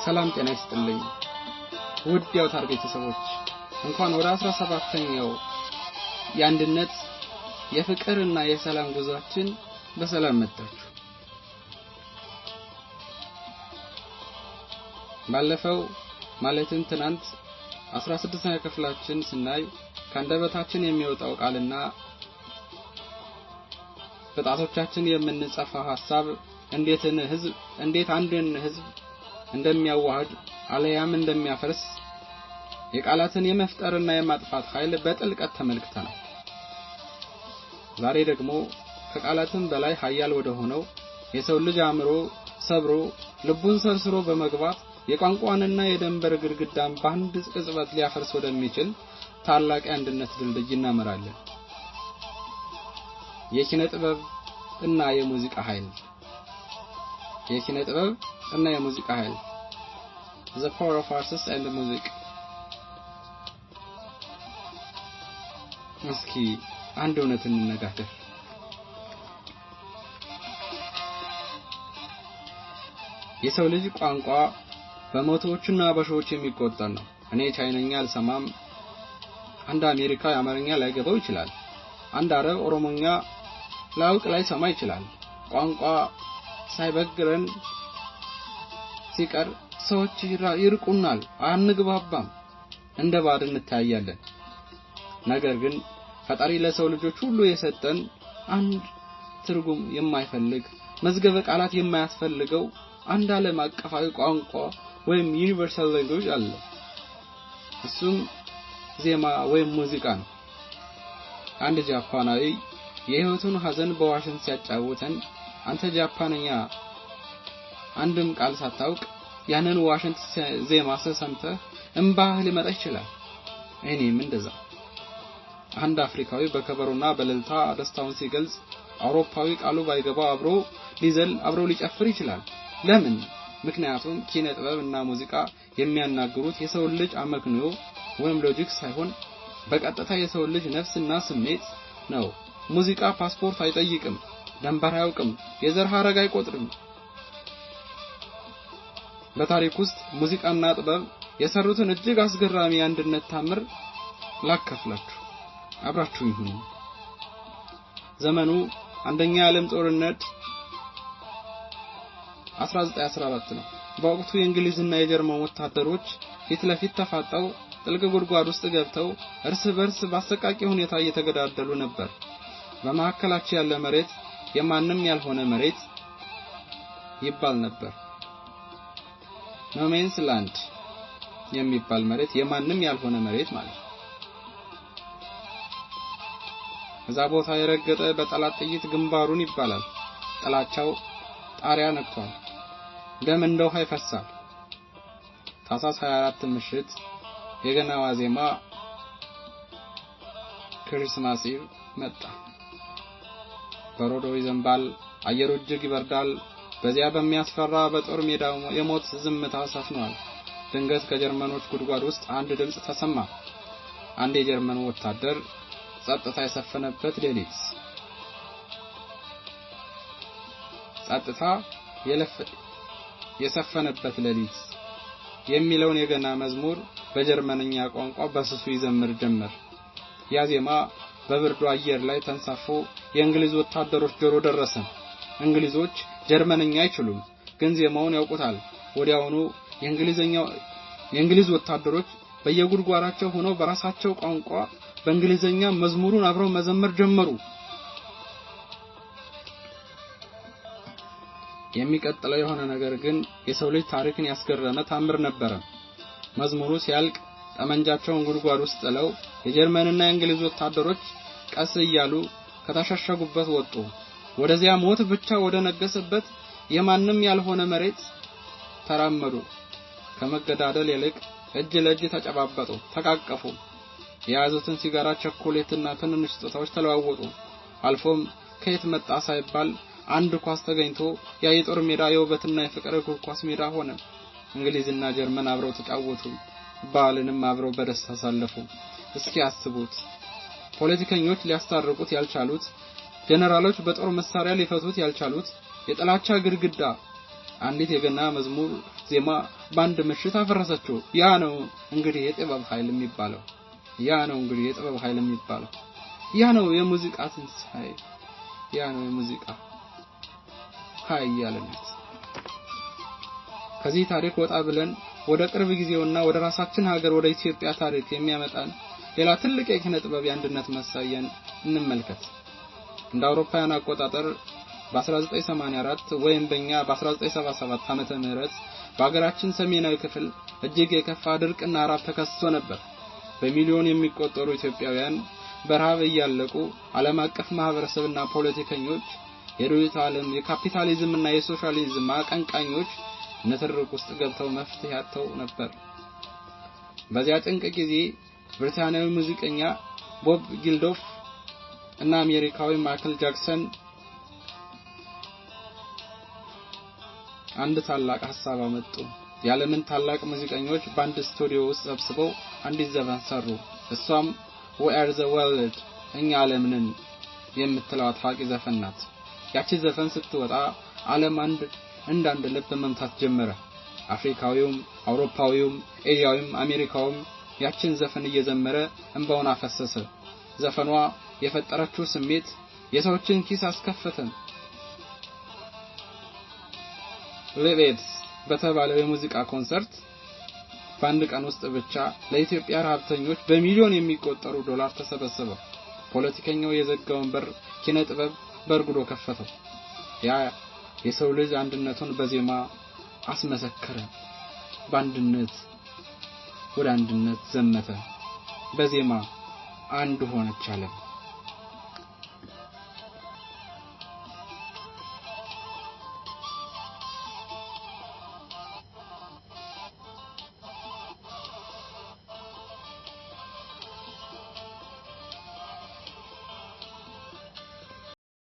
ሰላም ጤና ይስጥልኝ ውድ የአውታር ቤተሰቦች፣ እንኳን ወደ 17ኛው የአንድነት የፍቅርና የሰላም ጉዟችን በሰላም መጣችሁ። ባለፈው ማለትም ትናንት 16ኛ ክፍላችን ስናይ ከአንደበታችን የሚወጣው ቃልና በጣቶቻችን የምንጽፈው ሐሳብ እንዴት አንድን ህዝብ እንደሚያዋህድ አለያም እንደሚያፈርስ የቃላትን የመፍጠርና የማጥፋት ኃይል በጥልቀት ተመልክተናል። ዛሬ ደግሞ ከቃላትም በላይ ኃያል ወደ ሆነው የሰው ልጅ አእምሮ ሰብሮ ልቡን ሰርስሮ በመግባት የቋንቋንና የደንበር ግድግዳን በአንድ ቅጽበት ሊያፈርስ ወደሚችል ታላቅ የአንድነት ድልድይ እናመራለን። የኪነ ጥበብ እና የሙዚቃ ኃይል። የኪነ ጥበብ እና የሙዚቃ ኃይል፣ The power of arts and music። እስኪ አንድ እውነት እንነጋገር። የሰው ልጅ ቋንቋ በመቶዎችና በሺዎች የሚቆጠር ነው። እኔ ቻይነኛ አልሰማም። አንድ አሜሪካዊ አማርኛ ላይገባው ይችላል። አንድ አረብ ኦሮሞኛ ላያውቅ ላይሰማ ይችላል። ቋንቋ ሳይበግረን ሲቀር ሰዎች ይርቁናል፣ አንግባባም፣ እንደ ባድ እንታያለን። ነገር ግን ፈጣሪ ለሰው ልጆች ሁሉ የሰጠን አንድ ትርጉም የማይፈልግ፣ መዝገበ ቃላት የማያስፈልገው አንድ ዓለም አቀፋዊ ቋንቋ ወይም universal language አለ። እሱም ዜማ ወይም ሙዚቃ ነው። አንድ ጃፓናዊ የህይወቱን ሀዘን በዋሽንት ሲያጫውተን አንተ ጃፓንኛ አንድም ቃል ሳታውቅ ያንን ዋሽንት ዜማ ሰምተህ እምባህ ሊመጣ ይችላል። እኔም እንደዛ። አንድ አፍሪካዊ በከበሮና በእልልታ ደስታውን ሲገልጽ አውሮፓዊ ቃሉ ባይገባው አብሮ ሊዘል፣ አብሮ ሊጨፍር ይችላል። ለምን? ምክንያቱም ኪነ ጥበብ እና ሙዚቃ የሚያናግሩት የሰውን ልጅ አመክንዮ ወይም logic ሳይሆን በቀጥታ የሰውን ልጅ ነፍስና ስሜት ነው። ሙዚቃ ፓስፖርት አይጠይቅም፣ ደንበር አያውቅም፣ የዘር ሐረግ አይቆጥርም። በታሪክ ውስጥ ሙዚቃና ጥበብ የሰሩትን እጅግ አስገራሚ የአንድነት ታምር ላካፍላችሁ። አብራችሁ ይሁኑ። ዘመኑ አንደኛ የዓለም ጦርነት 1914 ነው። በወቅቱ የእንግሊዝና የጀርመን ወታደሮች ፊት ለፊት ተፋጠው ጥልቅ ጉድጓድ ውስጥ ገብተው እርስ በርስ በአሰቃቂ ሁኔታ እየተገዳደሉ ነበር። በመካከላቸው ያለ መሬት የማንም ያልሆነ መሬት ይባል ነበር። No man's land የሚባል መሬት፣ የማንም ያልሆነ መሬት ማለት ነው። እዛ ቦታ የረገጠ በጠላት ጥይት ግንባሩን ይባላል። ጥላቻው ጣሪያ ነክቷል። ደም እንደ ውሃ ይፈሳል። ታህሳስ 24 ምሽት የገና ዋዜማ Christmas Eve መጣ። በረዶ ይዘንባል። አየሩ እጅግ ይበርዳል። በዚያ በሚያስፈራ በጦር ሜዳ የሞት ዝምታ ሰፍኗል። ድንገት ከጀርመኖች ጉድጓድ ውስጥ አንድ ድምጽ ተሰማ። አንድ የጀርመን ወታደር ጸጥታ የሰፈነበት ሌሊት፣ ጸጥታ የሰፈነበት ሌሊት የሚለውን የገና መዝሙር በጀርመንኛ ቋንቋ በስሱ ይዘምር ጀመር። ያ ዜማ በብርዱ አየር ላይ ተንሳፎ የእንግሊዝ ወታደሮች ጆሮ ደረሰ። እንግሊዞች ጀርመንኛ አይችሉም፣ ግን ዜማውን ያውቁታል። ወዲያውኑ የእንግሊዝ ወታደሮች በየጉድጓዳቸው ሆነው በራሳቸው ቋንቋ በእንግሊዘኛ መዝሙሩን አብረው መዘመር ጀመሩ። የሚቀጥለው የሆነ ነገር ግን የሰው ልጅ ታሪክን ያስገረመ ታምር ነበረ። መዝሙሩ ሲያልቅ ጠመንጃቸውን ጉድጓድ ውስጥ ጥለው የጀርመንና የእንግሊዝ ወታደሮች ቀስ እያሉ ከተሸሸጉበት ወጡ። ወደዚያ ሞት ብቻ ወደ ነገሰበት የማንም ያልሆነ መሬት ተራመዱ። ከመገዳደል ይልቅ እጅ ለእጅ ተጨባበጡ፣ ተቃቀፉ። የያዙትን ሲጋራ፣ ቸኮሌትና ትንንሽ ስጦታዎች ተለዋወጡ። አልፎም ከየት መጣ ሳይባል አንድ ኳስ ተገኝቶ ያ የጦር ሜዳ የውበትና የፍቅር እግር ኳስ ሜዳ ሆነ። እንግሊዝና ጀርመን አብረው ተጫወቱ። በዓልንም አብረው በደስታ አሳለፉ። እስኪ አስቡት፣ ፖለቲከኞች ሊያስታርቁት ያልቻሉት፣ ጀነራሎች በጦር መሳሪያ ሊፈቱት ያልቻሉት የጥላቻ ግድግዳ አንዲት የገና መዝሙር ዜማ በአንድ ምሽት አፈረሰችው። ያ ነው እንግዲህ የጥበብ ኃይል የሚባለው። ያ ነው እንግዲህ የጥበብ ኃይል የሚባለው። ያ ነው የሙዚቃ ትንሣኤ። ያ ነው የሙዚቃ ኃያልነት። ከዚህ ታሪክ ወጣ ብለን ወደ ቅርብ ጊዜውና ወደ ራሳችን ሀገር ወደ ኢትዮጵያ ታሪክ የሚያመጣን ሌላ ትልቅ የኪነ ጥበብ የአንድነት መሳያን እንመልከት። እንደ አውሮፓውያን አቆጣጠር በ1984 ወይም በእኛ በ1977 ዓመተ ምህረት በሀገራችን ሰሜናዊ ክፍል እጅግ የከፋ ድርቅና ራብ ተከስቶ ነበር። በሚሊዮን የሚቆጠሩ ኢትዮጵያውያን በረሃብ እያለቁ ዓለም አቀፍ ማህበረሰብና ፖለቲከኞች፣ የርዕዮተ ዓለም የካፒታሊዝምና የሶሻሊዝም አቀንቃኞች ንትርክ ውስጥ ገብተው መፍትሄ አጥተው ነበር። በዚያ ጭንቅ ጊዜ ብሪታንያዊ ሙዚቀኛ ቦብ ጊልዶፍ እና አሜሪካዊ ማይክል ጃክሰን አንድ ታላቅ ሐሳብ አመጡ። የዓለምን ታላቅ ሙዚቀኞች በአንድ ስቱዲዮ ውስጥ ሰብስበው አንዲት ዘፈን ሰሩ። እሷም We are the world፣ እኛ ዓለም ነን የምትለው ታዋቂ ዘፈን ናት። ያቺ ዘፈን ስትወጣ ዓለም አንድ እንዳንድ ልብ መምታት ጀመረ። አፍሪካዊውም፣ አውሮፓዊውም፣ ኤዥያዊም፣ አሜሪካውም ያችን ዘፈን እየዘመረ እንባውን አፈሰሰ። ዘፈኗ የፈጠረችው ስሜት የሰዎችን ኪስ አስከፈተም። Live Aid በተባለው የሙዚቃ ኮንሰርት በአንድ ቀን ውስጥ ብቻ ለኢትዮጵያ ረሃብተኞች በሚሊዮን የሚቆጠሩ ዶላር ተሰበሰበ። ፖለቲከኛው የዘጋውን በር ኪነ ጥበብ በርግዶ ከፈተው። ያ የሰው ልጅ አንድነቱን በዜማ አስመሰከረ። በአንድነት ወደ አንድነት ዘመተ። በዜማ አንድ ሆነች ዓለም።